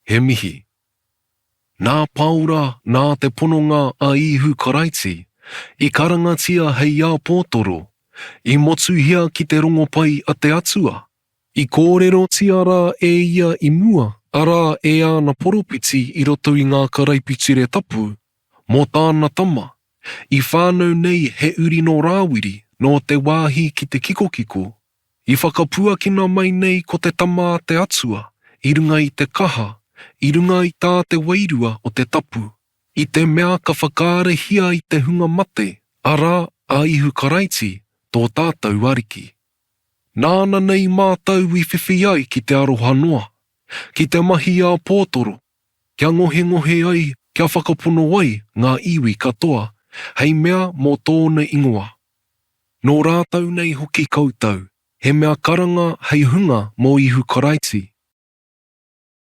He mihi. Nā Paora, nā te pononga a Īhu Karaiti, i karangatia hei āpōtoro, i motuhia ki te rongopai a te Atua, i kōrerotia rā e ia i mua, arā, e āna poropiti i roto i ngā karaipiture tapu, mō tāna Tama, i whānau nei he uri nō Rāwiri, nō te wāhi ki te kikokiko, I whakapuakina mai nei ko te Tama a te Atua i runga i te kaha, i runga i tā te Wairua o te tapu, i te mea ka whakaarahia i te hunga mate, arā, a Ihu Karaiti, tō tātou Ariki. Nāna nei mātou i whiwhi ai ki te aroha noa, ki te mahi āpōtoro, kia ngohengohe ai, kia whakapono ai ngā iwi katoa, hei mea mō tōna ingoa. Nō rātou nei hoki koutou, he mea karanga hei hunga mō Ihu Karaiti.